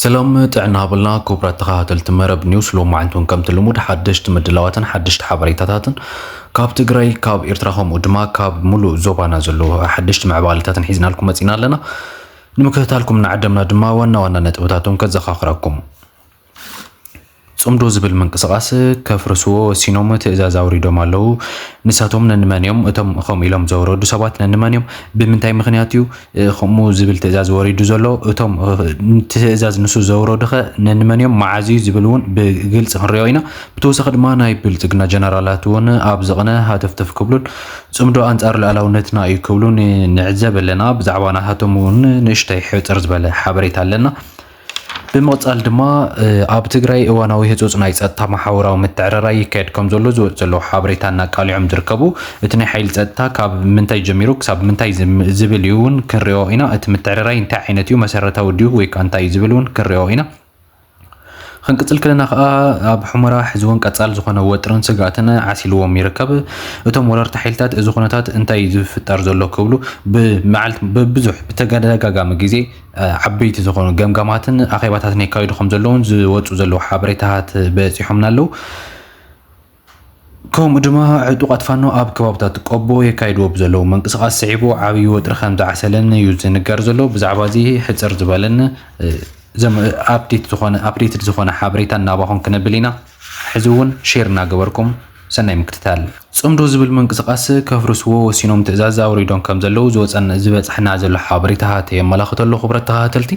ሰላም ጥዕና ሃበልና ክቡራት ተኸታተልቲ መረብ ኒውስ፣ ሎማዓንቲ እውን ከምቲ ልሙድ ሓደሽቲ ምድላዋትን ሓደሽቲ ሓበሬታታትን ካብ ትግራይ፣ ካብ ኤርትራ፣ ከምኡ ድማ ካብ ሙሉእ ዞባና ዘለዉ ሓደሽቲ ምዕባለታትን ሒዝናልኩም መፂና ኣለና። ንምክትታልኩም እናዓደምና ድማ ዋና ዋና ነጥብታቶም ከዘኻኽረኩም። ጽምዶ ዝብል ምንቅስቓስ ከፍርስዎ ወሲኖም ትእዛዝ ኣውሪዶም ኣለዉ። ንሳቶም ነንመን እዮም? እቶም ከምኡ ኢሎም ዘውረዱ ሰባት ነንመን እዮም? ብምንታይ ምኽንያት እዩ ከምኡ ዝብል ትእዛዝ ወሪዱ ዘሎ? እቶም ትእዛዝ ንሱ ዘውረዱኸ ነንመን እዮም? መዓዝ እዩ ዝብል እውን ብግልፂ ክንሪኦ ኢና። ብተወሳኺ ድማ ናይ ብልፅግና ጀነራላት እውን ኣብ ዝቕነ ሃተፍተፍ ክብሉን ጽምዶ ኣንጻር ልኣላውነትና እዩ ክብሉን ንዕዘብ ኣለና። ብዛዕባ ናታቶም እውን ንእሽተይ ሕጽር ዝበለ ሓበሬታ ኣለና። ብምቕጻል ድማ ኣብ ትግራይ እዋናዊ ህጹጽ ናይ ጸጥታ መሓውራዊ ምትዕርራይ ይካየድ ከም ዘሎ ዝወጽእ ዘለዉ ሓበሬታ እናቃልዖም ዝርከቡ፣ እቲ ናይ ሓይሊ ጸጥታ ካብ ምንታይ ጀሚሩ ክሳብ ምንታይ ዝብል እዩ እውን ክንሪኦ ኢና። እቲ ምትዕርራይ እንታይ ዓይነት እዩ? መሰረታዊ ድዩ ወይ ከዓ እንታይ እዩ ዝብል እውን ክንሪኦ ኢና። ክንቅጽል ከለና ከኣ ኣብ ሑመራ ሕዚ እውን ቀጻል ዝኾነ ወጥርን ስግኣትን ዓሲልዎም ይርከብ። እቶም ወረርቲ ሓይልታት እዚ ኩነታት እንታይ ዝፍጠር ዘሎ ክብሉ ብመዓልቲ ብብዙሕ ብተደጋጋሚ ግዜ ዓበይቲ ዝኾኑ ገምጋማትን ኣኼባታትን የካይዱ ከም ዘለውን ዝወፁ ዘለዉ ሓበሬታታት በፂሖምና ኣለዉ። ከምኡ ድማ ዕጡቓት ፋኖ ኣብ ከባብታት ቆቦ የካይድዎ ብዘለዉ ምንቅስቓስ ስዒቡ ዓብዪ ወጥሪ ከም ዝዓሰለን እዩ ዝንገር ዘሎ። ብዛዕባ እዚ ሕፅር ዝበለን ኣፕዴት ዝኾነ ኣፕዴትድ ዝኾነ ሓበሬታ እናባኹም ክነብል ኢና። ሕዚ እውን ሼር እናገበርኩም ሰናይ ምክትታል። ጽምዶ ዝብል ምንቅስቓስ ከፍርስዎ ወሲኖም ትእዛዝ ኣውሪዶም ከም ዘለዉ ዝበጸሐና ዘሎ ሓበሬታታት የመላኽተሉ። ክቡራት ተኸታተልቲ፣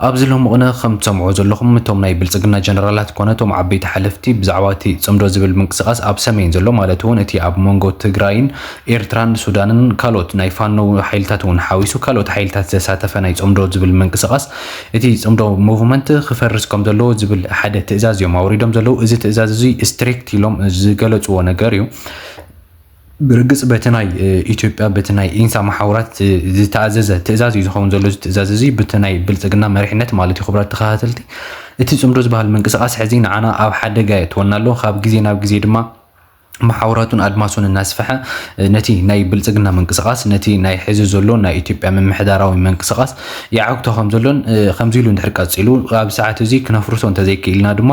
ኣብዚ ሎሚ ቅነ ከም ትሰምዑ ዘለኹም እቶም ናይ ብልጽግና ጀነራላት ኮነ እቶም ዓበይቲ ሓለፍቲ ብዛዕባ እቲ ጽምዶ ዝብል ምንቅስቓስ ኣብ ሰሜን ዘሎ ማለት እውን እቲ ኣብ መንጎ ትግራይን ኤርትራን ሱዳንን ካልኦት ናይ ፋኖ ሓይልታት እውን ሓዊሱ ካልኦት ሓይልታት ዘሳተፈ ናይ ጽምዶ ዝብል ምንቅስቓስ እቲ ጽምዶ ሞቭመንት ክፈርስ ከም ዘለዎ ዝብል ሓደ ትእዛዝ እዮም ኣውሪዶም ዘለዉ። እዚ ትእዛዝ እዚ ስትሪክት ኢሎም ዝገለፅዎ ነገር እዩ። ብርግፅ በቲ ናይ ኢትዮጵያ በቲ ናይ ኢንሳ መሓውራት ዝተኣዘዘ ትእዛዝ እዩ ዝኸውን ዘሎ። እዚ ትእዛዝ እዚ በቲ ናይ ብልፅግና መሪሕነት ማለት እዩ። ክቡራት ተኸታተልቲ፣ እቲ ፅምዶ ዝበሃል ምንቅስቃስ ሕዚ ንዓና ኣብ ሓደጋ የእትወና ኣሎ። ካብ ግዜ ናብ ግዜ ድማ መሓውራቱን ኣድማሱን እናስፈሐ ነቲ ናይ ብልፅግና ምንቅስቃስ ነቲ ናይ ሕዚ ዘሎ ናይ ኢትዮጵያ ምምሕዳራዊ ምንቅስቃስ ይዓግቶ ከም ዘሎን ከምዚ ኢሉ እንድሕር ቀፂሉ ኣብ ሰዓት እዚ ክነፍርሶ እንተዘይክኢልና ድማ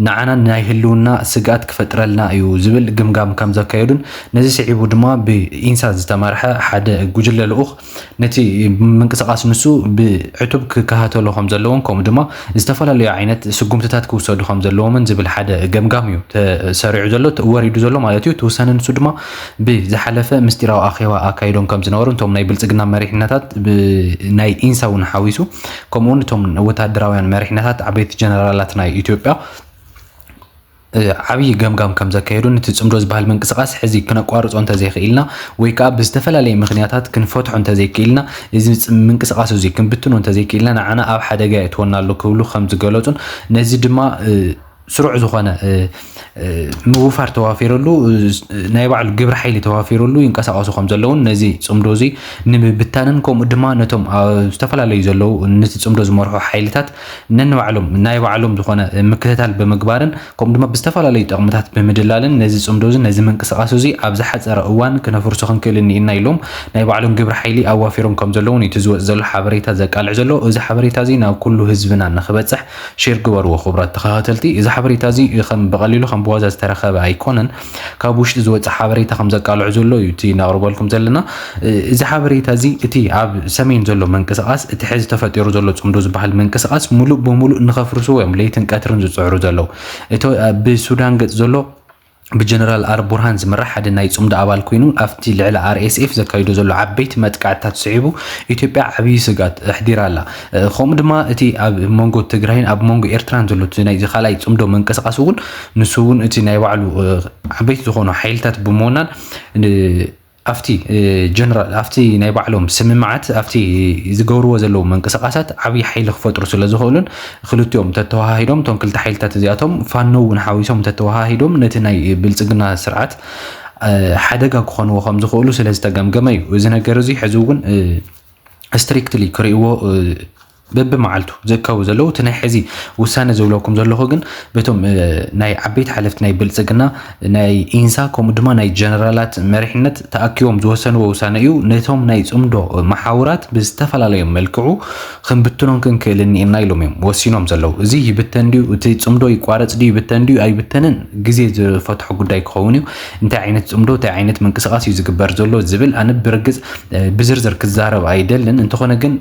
ንዓና ናይ ህልውና ስግኣት ክፈጥረልና እዩ ዝብል ግምጋም ከም ዘካየዱን ነዚ ስዒቡ ድማ ብኢንሳ ዝተመርሐ ሓደ ጉጅለ ልኡኽ ነቲ ምንቅስቃስ ንሱ ብዕቱብ ክከታተሎ ከም ዘለዎን ከምኡ ድማ ዝተፈላለዩ ዓይነት ስጉምትታት ክውሰዱ ከም ዘለዎምን ዝብል ሓደ ገምጋም እዩ ተሰሪዑ ዘሎ ወሪዱ ዘሎ ማለት እዩ። ተወሰነ ንሱ ድማ ብዝሓለፈ ምስጢራዊ ኣኼባ ኣካይዶም ከም ዝነበሩ እቶም ናይ ብልፅግና መሪሕነታት ናይ ኢንሳ እውን ሓዊሱ ከምኡውን እቶም ወታደራውያን መሪሕነታት ዓበይቲ ጀነራላት ናይ ኢትዮጵያ ዓብዪ ገምጋም ከም ዘካየዱን እቲ ፅምዶ ዝበሃል ምንቅስቃስ ሕዚ ክነቋርፆ እንተዘይኽኢልና ወይ ከዓ ብዝተፈላለየ ምክንያታት ክንፈትሖ እንተዘይክኢልና እዚ ምንቅስቃስ እዚ ክንብትኖ እንተዘይክኢልና ንዓና ኣብ ሓደጋ የእትወና ኣሎ ክብሉ ከም ዝገለፁን ነዚ ድማ ስሩዕ ዝኾነ ምውፋር ተዋፊረሉ ናይ ባዕሉ ግብረ ሓይሊ ተዋፊረሉ ይንቀሳቐሱ ከም ዘለውን ነዚ ፅምዶ እዚ ንምብታንን ከምኡ ድማ ነቶም ኣብ ዝተፈላለዩ ዘለዉ ነቲ ፅምዶ ዝመርሑ ሓይልታት ነንባዕሎም ናይ ባዕሎም ዝኾነ ምክትታል ብምግባርን ከምኡ ድማ ብዝተፈላለዩ ጠቕምታት ብምድላልን ነዚ ፅምዶ እዚ ነዚ ምንቅስቃስ እዚ ኣብ ዝሓፀረ እዋን ክነፍርሶ ክንክእል እኒኢና ኢሎም ናይ ባዕሎም ግብረ ሓይሊ ኣዋፊሮም ከም ዘለውን እቲ ዝወፅ ዘሎ ሓበሬታ ዘቃልዕ ዘሎ። እዚ ሓበሬታ እዚ ናብ ኩሉ ህዝብና ንክበፅሕ ሼር ግበርዎ ክቡራት ተኸታተልቲ። እዚ ሓበሬታ እዚ ከም ብቐሊሉ ከም ብዋዛ ዝተረኸበ ኣይኮነን። ካብ ውሽጢ ዝወፅእ ሓበሬታ ከም ዘቃልዑ ዘሎ እዩ እቲ እናቕርበልኩም ዘለና። እዚ ሓበሬታ እዚ እቲ ኣብ ሰሜን ዘሎ ምንቅስቃስ እቲ ሕዚ ተፈጢሩ ዘሎ ፅምዶ ዝበሃል ምንቅስቃስ ሙሉእ ብሙሉእ ንኸፍርስዎ እዮም ለይትን ቀትርን ዝፅዕሩ ዘለዉ። እቲ ብሱዳን ገፅ ዘሎ ብጀነራል ኣል ቡርሃን ዝምራሕ ሓደ ናይ ጽምዶ ኣባል ኮይኑ ኣብቲ ልዕሊ ኣር ኤስ ኤፍ ዘካይዶ ዘሎ ዓበይቲ መጥቃዕትታት ስዒቡ ኢትዮጵያ ዓብዪ ስግኣት ኣሕዲራ ኣላ። ከምኡ ድማ እቲ ኣብ መንጎ ትግራይን ኣብ መንጎ ኤርትራን ዘሎ እቲ ናይዚ ካልኣይ ጽምዶ ምንቅስቃስ እውን ንሱ እውን እቲ ናይ ባዕሉ ዓበይቲ ዝኾኑ ሓይልታት ብምውናን ኣብቲ ጀነራል ኣብቲ ናይ ባዕሎም ስምምዓት ኣብቲ ዝገብርዎ ዘለዉ ምንቅስቃሳት ዓብዪ ሓይሊ ክፈጥሩ ስለ ዝኽእሉን ክልቲኦም ተተዋሃሂዶም እቶም ክልተ ሓይልታት እዚኣቶም ፋኖ እውን ሓዊሶም ተተዋሃሂዶም ነቲ ናይ ብልፅግና ስርዓት ሓደጋ ክኾንዎ ከም ዝኽእሉ ስለ ዝተገምገመ እዩ። እዚ ነገር እዚ ሕዚ እውን ስትሪክትሊ ክርእይዎ በብመዓልቱ ዝእከቡ ዘለዉ። እቲ ናይ ሕዚ ውሳነ ዝብለኩም ዘለኹ ግን በቶም ናይ ዓበይቲ ሓለፍቲ ናይ ብልፅግና፣ ናይ ኢንሳ፣ ከምኡ ድማ ናይ ጀነራላት መሪሕነት ተኣኪቦም ዝወሰንዎ ውሳነ እዩ። ነቶም ናይ ፅምዶ መሓውራት ብዝተፈላለዩ መልክዑ ክንብትኖም ክንክእል እኒኤና ኢሎም እዮም ወሲኖም ዘለዉ። እዚ ይብተን ድዩ፣ እቲ ፅምዶ ይቋረፅ ድዩ፣ ይብተን ድዩ ኣይብተንን፣ ግዜ ዝፈትሖ ጉዳይ ክኸውን እዩ። እንታይ ዓይነት ፅምዶ፣ እንታይ ዓይነት ምንቅስቃስ እዩ ዝግበር ዘሎ ዝብል ኣነ ብርግፅ ብዝርዝር ክዛረብ ኣይደልን። እንተኾነ ግን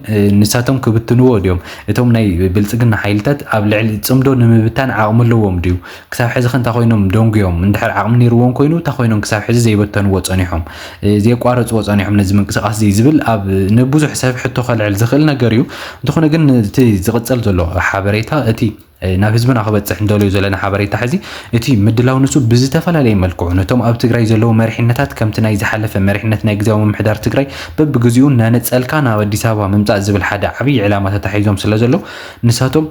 ንሳቶም ክብትንዎ ድዮም? እቶም ናይ ብልፅግና ሓይልታት ኣብ ልዕሊ ፅምዶ ንምብታን ዓቕሚ ኣለዎም ድዩ? ክሳብ ሕዚ ከ እንታይ ኮይኖም ደንጉዮም? እንድሕር ዓቕሚ ነይርዎም ኮይኑ እንታይ ኮይኖም ክሳብ ሕዚ ዘይበተንዎ ፀኒሖም፣ እ፣ ዘየቋረፅዎ ፀኒሖም ነዚ ምንቅስቃስ እዚ ዝብል ኣብ ንብዙሕ ሰብ ሕቶ ከልዕል ዝኽእል ነገር እዩ። እንተኾነ ግን እቲ ዝቕፀል ዘሎ ሓበሬታ እቲ፣ እ፣ ናብ ህዝብና ክበፅሕ እንደልዩ ዘለና ሓበሬታ ሕዚ እቲ ምድላው ንሱ ብዝተፈላለየ መልክዑ ነቶም ኣብ ትግራይ ዘለዉ መሪሕነታት ከምቲ ናይ ዝሓለፈ መሪሕነት ናይ ግዜያዊ ምምሕዳር ትግራይ በብግዚኡ እናነፀልካ ናብ ኣዲስ ኣበባ ምምፃእ ዝብል ሓደ ዓብዪ ዕላማ ተታሒዞም ስለ ዘለዉ ንሳቶም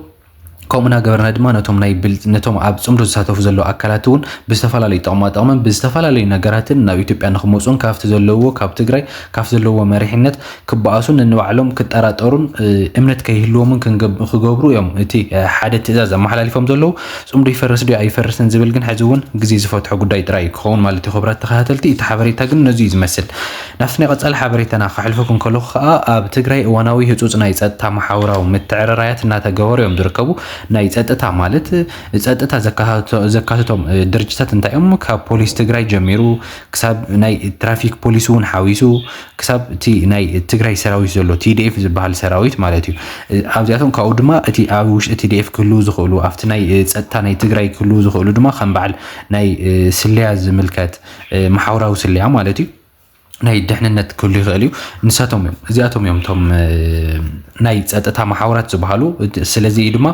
ከምኡ እናገበርና ድማ ነቶም ናይ ብል-፣ ነቶም ኣብ ፅምዶ ዝሳተፉ ዘለዉ ኣካላት እውን ብዝተፈላለዩ ጥቕማ ጥቕምን ብዝተፈላለዩ ነገራትን ናብ ኢትዮጵያ ንክመፁን ካብቲ ዘለውዎ ካብ ትግራይ ካብ ዘለውዎ መሪሕነት ክበኣሱን ንንባዕሎም ክጠራጠሩን፣ እ፣ እምነት ከይህልዎምን ክንገብ-፣ ክገብሩ እዮም እቲ፣ እ፣ ሓደ ትእዛዝ ኣመሓላሊፎም ዘለዉ። ፅምዶ ይፈርስ ድዩ ኣይፈርስን ዝብል ግን ሕዚ እውን ግዜ ዝፈትሖ ጉዳይ ጥራይ እዩ ክኸውን ማለት እዩ። ክቡራት ተኸታተልቲ፣ እቲ ሓበሬታ ግን ነዚ እዩ ዝመስል። ናብቲ ናይ ቀጻሊ ሓበሬታና ከሕልፈኩም ከለኹ ከኣ ኣብ ትግራይ እዋናዊ ህጹጽ ናይ ጸጥታ መሓውራዊ ምትዕርራያት እናተገበሩ እዮም ዝርከቡ። ናይ ጸጥታ ማለት ጸጥታ ዘካትቶ-፣ ዘካትቶም፣ እ፣ ድርጅታት እንታይ እዮም? ካብ ፖሊስ ትግራይ ጀሚሩ ክሳብ ናይ ትራፊክ ፖሊስ እውን ሓዊሱ ክሳብ እቲ ናይ ትግራይ ሰራዊት ዘሎ ቲ ዲ ኤፍ ዝበሃል ሰራዊት ማለት እዩ። እ፣ ኣብዚኣቶም ካብኡ ድማ እቲ ኣብ ውሽጢ ቲ ዲ ኤፍ ክህልዉ ዝኽእሉ ኣብቲ ናይ፣ እ፣ ጸጥታ ናይ ትግራይ ክህልዉ ዝኽእሉ ድማ ከም በዓል ናይ፣ እ፣ ስለያ ዝምልከት፣ እ፣ መሓውራዊ ስለያ ማለት እዩ። ናይ ድሕንነት ክህሉ ይኽእል እዩ። ንሳቶም እዮም፣ እዚኣቶም እዮም እቶም፣ እ፣ ናይ ጸጥታ መሓውራት ዝበሃሉ። ስለዚ እዩ ድማ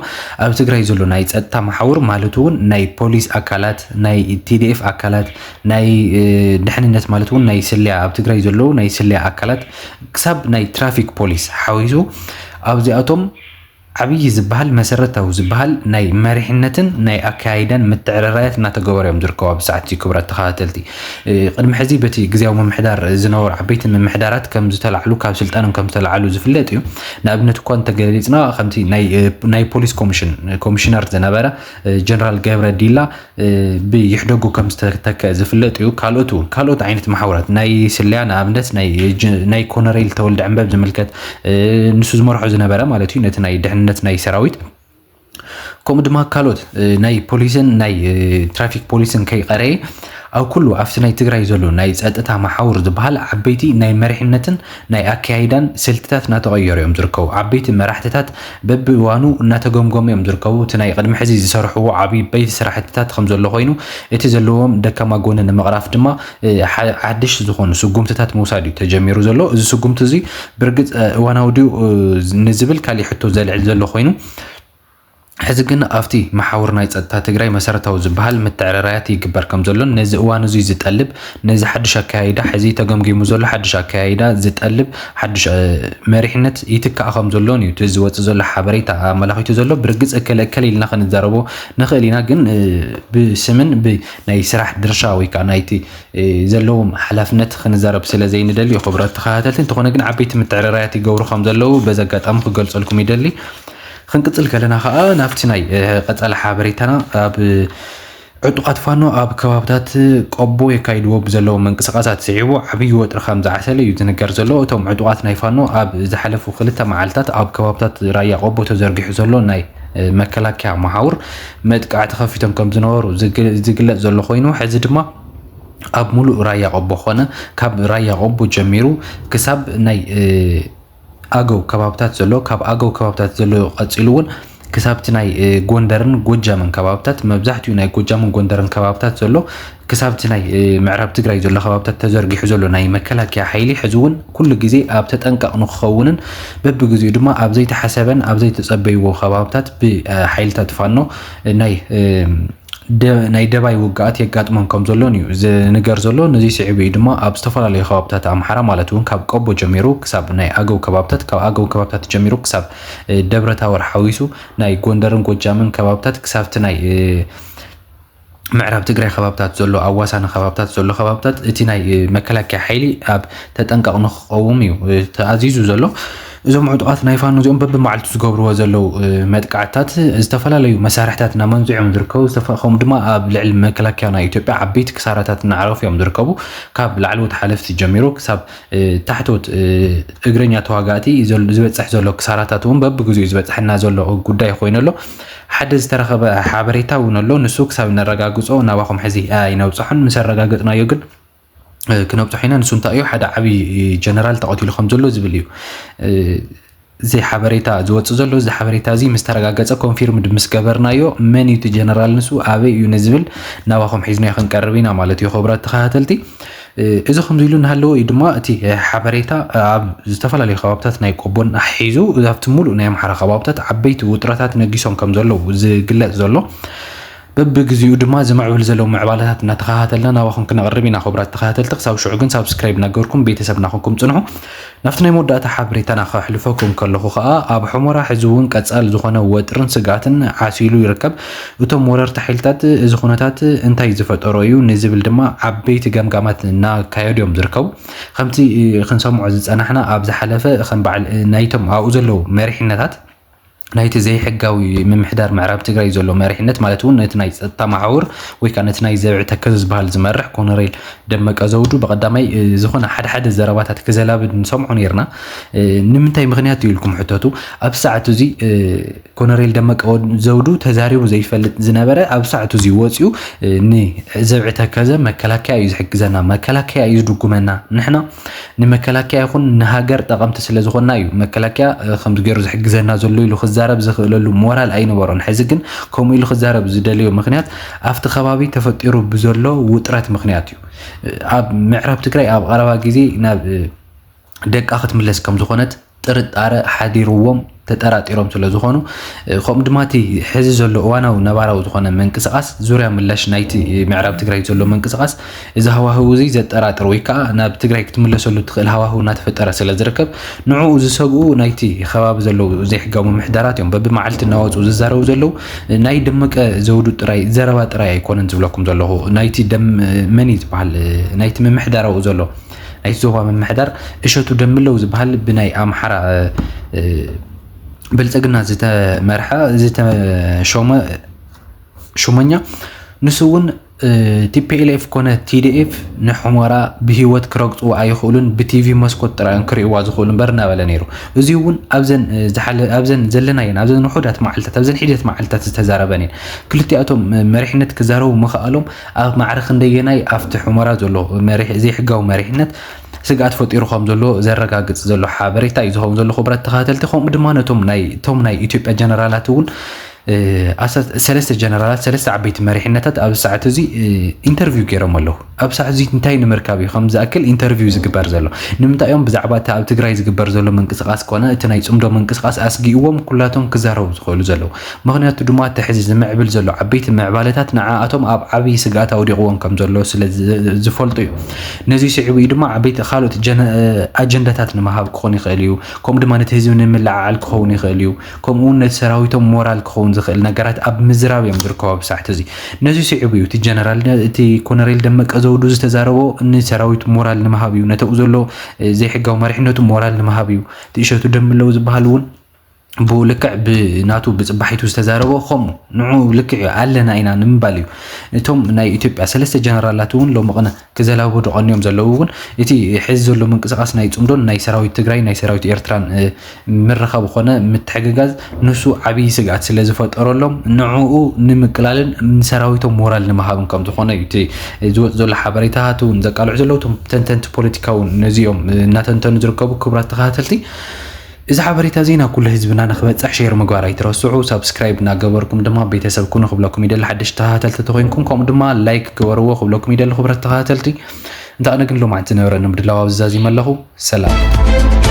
ኣብ ትግራይ ዘሎ ናይ ጸጥታ መሓውር ማለት እውን ናይ ፖሊስ ኣካላት፣ ናይ ቲ ዲ ኤፍ ኣካላት፣ ናይ፣ እ፣ ድሕንነት ማለት እውን ናይ ስለያ፣ ኣብ ትግራይ ዘለዉ ናይ ስለያ ኣካላት ክሳብ ናይ ትራፊክ ፖሊስ ሓዊሱ ኣብዚኣቶም ዓብዪ ዝበሃል መሰረታዊ ዝበሃል ናይ መሪሕነትን ናይ ኣካያይዳን ምትዕርራያት እናተገበሩ እዮም ዝርከቡ ኣብዚ ሰዓት እዚ። ክቡራት ተኸታተልቲ፣ እ፣ ቅድሚ ሕዚ በቲ ግዜያዊ ምምሕዳር ዝነበሩ ዓበይቲ ምምሕዳራት ከም ዝተላዕሉ፣ ካብ ስልጣኖም ከም ዝተላዕሉ ዝፍለጥ እዩ። ንኣብነት እኳ እንተገሊጽና፣ ከምቲ ናይ፣ እ፣ ናይ ፖሊስ ኮሚሽን ኮሚሽነር ዝነበረ፣ እ፣ ጀነራል ገብረ ዲላ፣ እ፣ ብይሕደጉ ከም ዝተተክአ ዝፍለጥ እዩ። ካልኦት እውን፣ ካልኦት ዓይነት መሓውራት ናይ ስለያ፣ ንኣብነት ናይ ጅ-፣ ናይ ኮነሬል ተወልደ ዕንበብ ዝምልከት፣ እ፣ ንሱ ዝመርሖ ዝነበረ ማለት እዩ፣ ነቲ ናይ ድሕንነት ናይ ሰራዊት፣ ከምኡ ድማ ካልኦት፣ እ፣ ናይ ፖሊስን ናይ፣ እ፣ ትራፊክ ፖሊስን ከይቀረየ ኣብ ኩሉ ኣብቲ ናይ ትግራይ ዘሎ ናይ ጸጥታ መሓውር ዝበሃል ዓበይቲ ናይ መሪሕነትን ናይ ኣካያይዳን ስልትታት እናተቐየሩ እዮም ዝርከቡ። ዓበይቲ መራሕትታት በብእዋኑ እናተገምገሙ እዮም ዝርከቡ። እቲ ናይ ቅድሚ ሕዚ ዝሰርሕዎ ዓበይቲ ስራሕትታት ከም ዘሎ ኮይኑ፣ እቲ ዘለዎም ደካማ ጎኒ ንምቕራፍ ድማ፣ እ፣ ሓ-፣ ሓድሽ ዝኾኑ ስጉምትታት ምውሳድ እዩ ተጀሚሩ ዘሎ። እዚ ስጉምቲ እዚ ብርግጽ፣ እ፣ እዋናዊ ድዩ፣ እ፣ ንዝብል ካሊእ ሕቶ ዘልዕል ዘሎ ኮይኑ፣ ሕዚ ግን ኣብቲ መሓውር ናይ ጸጥታ ትግራይ መሰረታዊ ዝበሃል ምትዕርራያት ይግበር ከም ዘሎን ነዚ እዋን እዚ ዝጠልብ፣ ነዚ ሓድሽ ኣካያይዳ፣ ሕዚ ተገምጊሙ ዘሎ ሓድሽ ኣካያይዳ ዝጠልብ ሓድሽ፣ እ፣ መሪሕነት ይትካእ ከም ዘሎን እዩ እቲ ዝወጽእ ዘሎ ሓበሬታ ኣመላኺቱ ዘሎ። ብርግጽ እከለ እከለ ኢልና ክንዛረቦ ንኽእል ኢና፣ ግን፣ እ፣ ብስምን ብ-፣ ናይ ስራሕ ድርሻ ወይ ከዓ ናይቲ፣ እ፣ ዘለዎም ሓላፍነት ክንዛረብ ስለ ዘይንደሊ እዩ። ክቡራት ተኸታተልቲ፣ እንተኾነ ግን ዓበይቲ ምትዕርራያት ይገብሩ ከም ዘለዉ በዚ ኣጋጣሚ ክገልጸልኩም ይደሊ። ክንቅጽል ከለና ከኣ ናብቲ ናይ፣ እ፣ ቀጻሊ ሓበሬታና ኣብ ዕጡቓት ፋኖ ኣብ ከባብታት ቆቦ የካይድዎ ብዘለዎ ምንቅስቓሳት ስዒቡ ዓብዪ ወጥሪ ከም ዝዓሰለ እዩ ዝንገር ዘሎ። እቶም ዕጡቓት ናይ ፋኖ ኣብ ዝሓለፉ ክልተ መዓልታት ኣብ ከባብታት ራያ ቆቦ ተዘርጊሑ ዘሎ ናይ፣ እ፣ መከላከያ መሓውር መጥቃዕቲ ከፊቶም ከም ዝነበሩ ዝግ-፣ ዝግለጽ ዘሎ ኮይኑ፣ ሕዚ ድማ ኣብ ሙሉእ ራያ ቆቦ ኮነ ካብ ራያ ቆቦ ጀሚሩ ክሳብ ናይ፣ እ፣ ኣገው ከባብታት ዘሎ፣ ካብ ኣገው ከባብታት ዘሎ ቀጺሉ እውን ክሳብቲ ናይ፣ እ፣ ጎንደርን ጎጃምን ከባብታት፣ መብዛሕትኡ ናይ ጎጃምን ጎንደርን ከባብታት ዘሎ፣ ክሳብቲ ናይ፣ እ፣ ምዕራብ ትግራይ ዘሎ ከባብታት ተዘርጊሑ ዘሎ ናይ መከላከያ ሓይሊ ሕዚ እውን ኩሉ ግዜ ኣብ ተጠንቀቕ ንክኸውንን በብግዜኡ ድማ ኣብ ዘይተሓሰበን ኣብ ዘይተጸበይዎ ከባብታት ብ፣ እ፣ ሓይልታት ፋኖ፣ እ፣ ናይ፣ እ፣ ደ-፣ ናይ ደባይ ውግኣት የጋጥሞም ከም ዘሎን እዩ ዝንገር ዘሎ። ነዚ ስዒቡ እዩ ድማ ኣብ ዝተፈላለዩ ከባብታት ኣምሓራ ማለት እውን ካብ ቆቦ ጀሚሩ ክሳብ ናይ ኣገው ከባብታት፣ ካብ ኣገው ከባብታት ጀሚሩ ክሳብ፣ እ፣ ደብረ ታቦር ሓዊሱ ናይ ጎንደርን ጎጃምን ከባብታት ክሳብቲ ናይ፣ እ፣ ምዕራብ ትግራይ ከባብታት ዘሎ ኣዋሳኒ ከባብታት ዘሎ ከባብታት እቲ ናይ፣ እ፣ መከላከያ ሓይሊ ኣብ ተጠንቀቕ ንክቐውም እዩ፣ እ፣ ተኣዚዙ ዘሎ። እዞም ዕጡቓት ናይ ፋኖ እዚኦም በብመዓልቱ ዝገብርዎ ዘለዉ መጥቃዕታት ዝተፈላለዩ መሳርሕታት እናመንዙ እዮም ዝርከቡ። ከምኡ ድማ ኣብ ልዕሊ መከላከያ ናይ ኢትዮጵያ ዓበይቲ ክሳራታት እናዕረፉ እዮም ዝርከቡ። ካብ ላዕለዎት ሓለፍቲ ጀሚሩ ክሳብ ታሕተዎት እግረኛ ተዋጋእቲ ዝበፅሕ ዘሎ ክሳራታት እውን በብግዚኡ ዝበፅሐና ዘሎ ጉዳይ ኮይኑ ኣሎ። ሓደ ዝተረኸበ ሓበሬታ እውን ኣሎ። ንሱ ክሳብ ነረጋግፆ ናባኹም ሕዚ ኣይነብፅሖን። ምስ ኣረጋገፅናዮ ግን ክነብፅሖ ኢና። ንሱ እንታይ እዩ፣ ሓደ ዓብዪ ጀነራል ተቐቲሉ ከም ዘሎ ዝብል እዩ። እዚ ሓበሬታ ዝወፅእ ዘሎ፣ እዚ ሓበሬታ እዚ ምስ ተረጋገፀ፣ ኮንፊርምድ ምስ ገበርናዮ፣ መን እዩ እቲ ጀነራል፣ ንሱ ኣበይ እዩ ንዝብል ናባኹም ሒዝናዮ ክንቀርብ ኢና ማለት እዩ። ክቡራት ተኸታተልቲ፣ እዚ ከምዚ ኢሉ እናሃለወ እዩ ድማ እቲ ሓበሬታ ኣብ ዝተፈላለዩ ከባብታት ናይ ቆቦን ኣሒዙ ኣብቲ ሙሉእ ናይ ኣምሓራ ከባብታት ዓበይቲ ውጥረታት ነጊሶም ከም ዘለዉ ዝግለፅ ዘሎ። በብግዚኡ ድማ ዝምዕብል ዘለዉ ምዕባለታት እናተኸታተልና ናባኹም ክነቕርብ ኢና። ክቡራት ተኸታተልቲ፣ ክሳብ ሽዑ ግን ሳብስክራይብ እናገበርኩም ቤተሰብ እናኾንኩም ፅንሑ። ናብቲ ናይ መወዳእታ ሓበሬታና ከሕልፈኩም ከለኹ ከኣ፣ ኣብ ሑመራ ሕዚ እውን ቀጻሊ ዝኾነ ወጥርን ስግኣትን ዓሲሉ ይርከብ። እቶም ወረርቲ ሓይልታት እዚ ኩነታት እንታይ ዝፈጠሮ እዩ ንዝብል ድማ ዓበይቲ ገምጋማት እናካየዱ እዮም ዝርከቡ። ከምቲ ክንሰምዖ ዝጸናሕና፣ ኣብ ዝሓለፈ ከም በዓል ናይቶም ኣብኡ ዘለዉ መሪሕነታት ናይቲ ዘይሕጋዊ ምምሕዳር ምዕራብ ትግራይ ዘሎ መሪሕነት፣ ማለት እውን ነቲ ናይ ጸጥታ መሓውር ወይ ከዓ ነቲ ናይ ዘብዒ ተከዘ ዝበሃል ዝመርሕ ኮነሬል ደመቀ ዘውዱ ብቐዳማይ፣ እ፣ ዝኾነ ሓደ ሓደ ዘረባታት ክዘላብድ ንሰምዖ ነይርና። እ፣ ንምንታይ ምኽንያት እዩ ኢልኩም ሕተቱ። ኣብ ሰዓት እዚ፣ እ፣ ኮነሬል ደመቀ ወድ-፣ ዘውዱ ተዛሪቡ ዘይፈልጥ ዝነበረ፣ ኣብ ሰዓት እዚ ወፂኡ፣ እ፣ ንዘብዒ ተከዘ መከላከያ እዩ ዝሕግዘና፣ መከላከያ እዩ ዝድጉመና። ንሕና ንመከላከያ ይኹን ንሃገር ጠቐምቲ ስለ ዝኾንና እዩ መከላከያ፣ እ፣ ከምዚ ገይሩ ዝሕግዘና ዘሎ ኢሉ ክዛረብ ዝኽእለሉ ሞራል ኣይነበሮን። ሕዚ ግን ከምኡ ኢሉ ክዛረብ ዝደለዮ ምኽንያት ኣብቲ ከባቢ ተፈጢሩ ብዘሎ ውጥረት ምኽንያት እዩ። እ፣ ኣብ ምዕራብ ትግራይ ኣብ ቀረባ ግዜ ናብ፣ እ፣ ደቃ ክትምለስ ከም ዝኾነት ጥርጣረ ሓዲርዎም ተጠራጢሮም ስለ ዝኾኑ፣ እ፣ ከምኡ ድማ እቲ ሕዚ ዘሎ እዋናዊ ነባራዊ ዝኾነ ምንቅስቓስ ዙርያ ምላሽ ናይቲ ምዕራብ ትግራይ ዘሎ ምንቅስቓስ፣ እዚ ሃዋህው እዚ ዘጠራጥር ወይ ከዓ ናብ ትግራይ ክትምለሰሉ ትኽእል ሃዋህው እናተፈጠረ ስለ ዝርከብ፣ ንዕኡ ዝሰግኡ ናይቲ ከባቢ ዘለዉ ዘይሕጋዊ ምምሕዳራት እዮም በብመዓልቲ እናወፁ ዝዛረቡ ዘለዉ። ናይ ደመቀ ዘውዱ ጥራይ ዘረባ ጥራይ ኣይኮነን ዝብለኩም ዘለኹ። ናይቲ ደም-፣ መን እዩ ዝበሃል? ናይቲ ምምሕዳር ኣብኡ ዘሎ፣ ናይቲ ዞባ ምምሕዳር እሸቱ ደምለው ዝበሃል ብናይ ኣምሓራ፣ እ፣ ብልጽግና ዝተመርሐ፣ ዝተሾመ ሹመኛ፣ ንሱ እውን፣ እ፣ ቲ ፒ ኤል ኤፍ ኮነ ቲ ዲ ኤፍ ንሑመራ ብህይወት ክረግጽዎ ኣይኽእሉን፣ ብቲቪ መስኮት ጥራይ እዮም ክርእይዋ ዝኽእሉ እምበር እናበለ ነይሩ። እዚ እውን ኣብዘን፣ እ፣ ዝሓለ-፣ ኣብዘን ዘለናየን፣ ኣብዘን ውሑዳት መዓልታት፣ ኣብዘን ሒደት መዓልታት ዝተዛረበን እየን። ክልቲኣቶም፣ እ፣ መሪሕነት ክዛረቡ ምኽኣሎም ኣብ ማዕረ ክንደየናይ ኣብቲ ሑመራ ዘሎ መሪሕ-፣ ዘይሕጋዊ መሪሕነት ስግኣት ፈጢሩ ከም ዘሎ ዘረጋግጽ ዘሎ ሓበሬታ እዩ ዝኸውን ዘሎ። ክቡራት ተኸታተልቲ፣ ከምኡ ድማ ነቶም ናይ፣ እቶም ናይ ኢትዮጵያ ጀነራላት እውን፣ እ፣ ኣሳ-፣ ሰለስተ ጀነራላት፣ ሰለስተ ዓበይቲ መሪሕነታት ኣብዚ ሰዓት እዚ፣ እ፣ ኢንተርቪው ገይሮም ኣለዉ። ኣብ ሰዓት እዚ እንታይ ንምርካብ እዩ ከም ዝኣክል ኢንተርቪው ዝግበር ዘሎ? ንምንታይ እዮም ብዛዕባ እቲ ኣብ ትግራይ ዝግበር ዘሎ ምንቅስቓስ ኮነ እቲ ናይ ጽምዶ ምንቅስቓስ ኣስጊእዎም ኩላቶም ክዛረቡ ዝኽእሉ ዘለዉ? ምኽንያቱ ድማ እቲ ሕዚ ዝምዕብል ዘሎ ዓበይቲ ምዕባለታት ንዓኣቶም ኣብ ዓብዪ ስግኣት ኣውዲቕዎም ከም ዘሎ ስለ ዝ-፣ ዝፈልጡ እዩ። ነዚ ስዒቡ እዩ ድማ ዓበይቲ ካልኦት ጀነ-፣ ኣጀንዳታት ንምሃብ ክኾን ይኽእል እዩ። ከምኡ ድማ ነቲ ህዝቢ ንምልዕዓል ክኸውን ይኽእል እዩ። ከምኡ እውን ነቲ ሰራዊቶም ሞራል ክኸውን ዝኽእል ነገራት ኣብ ምዝራብ እዮም ዝርከቡ ኣብ ሰዓት እዚ። ነዚ ስዒቡ እዩ እቲ ጀነራል፣ እቲ ኮነሬል ደመቀ ዘውዱ ዝተዛረቦ ንሰራዊት ሞራል ንምሃብ እዩ። ነተኡ ዘሎ፣ እ፣ ዘይሕጋዊ መሪሕነቱ ሞራል ንምሃብ እዩ። እቲ እሸቱ ደምለው ዝበሃል እውን ብኡ ልክዕ ብናቱ ብጽባሒቱ ዝተዛረቦ ከምኡ ንዑ ልክዕ እዩ ኣለና ኢና ንምባል እዩ። እቶም ናይ ኢትዮጵያ ሰለስተ ጀነራላት እውን ሎሚ ቅነ ክዘላብዱ ቀንዮም ዘለዉ እውን እቲ ሕዚ ዘሎ ምንቅስቓስ ናይ ጽምዶን ናይ ሰራዊት ትግራይ ናይ ሰራዊት ኤርትራን፣ እ፣ ምርኻብ ኾነ ምትሕግጋዝ ንሱ ዓብዪ ስግኣት ስለ ዝፈጠረሎም ንዕኡ ንምቅላልን ንሰራዊቶም ሞራል ንምሃብን ከም ዝኾነ እዩ እቲ ዝወጽእ ዘሎ ሓበሬታታት እውን ዘቃልዑ ዘለዉ። እቶም ተንተንቲ ፖለቲካ እውን ነዚኦም እናተንተኑ ዝርከቡ። ክቡራት ተኸታተልቲ፣ እዚ ሓበሬታ እዚ ናብ ኩሉ ህዝብና ንክበጽሕ ሼር ምግባር ኣይትረስዑ። ሳብስክራይብ እናገበርኩም ድማ ቤተሰብ ኩኑ ክብለኩም ይደሊ። ሓደሽቲ ተኸታተልቲ ተኾይንኩም ከምኡ ድማ ላይክ ግበርዎ ክብለኩም ይደሊ። ክቡራት ተኸታተልቲ፣ እንተ ኣነ ግን ሎማዕንቲ ዝነበረኒ ምድላው ኣብዚ ዛዚመ ኣለኹ። ሰላም።